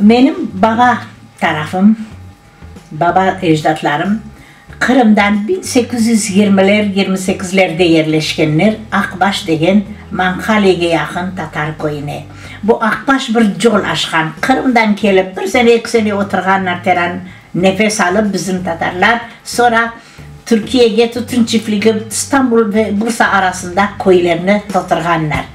Menim baba tarafım, baba ecdatlarım Qırımdan 1820 yirmiler, 28 lerde yerleşkenler Aqbaş degen Manqalege yaqın tatar köyüne. Bu Aqbaş bir col aşqan, Qırımdan kelip bir sene, eki sene oturğanlar teran nefes alıp bizim tatarlar, sora Türkiyege tütün çiftligi İstanbul ve Bursa arasında köylerni toturğanlar.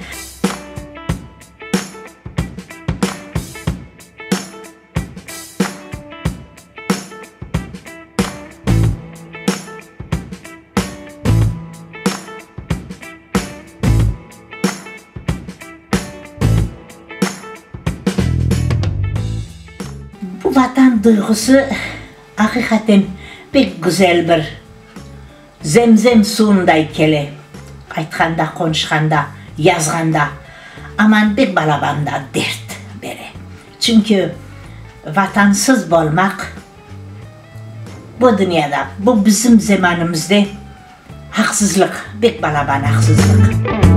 Bu Vatan duyğusı aqiqaten pek güzel bir zemzem suvunday kele, aytqanda, qonuşqanda, yazğanda, aman pek balaban da dert bere. Çünki Vatansız bolmaq bu dünyada, bu bizim zemanımızda haqsızlıq, pek balaban aqsızlıq.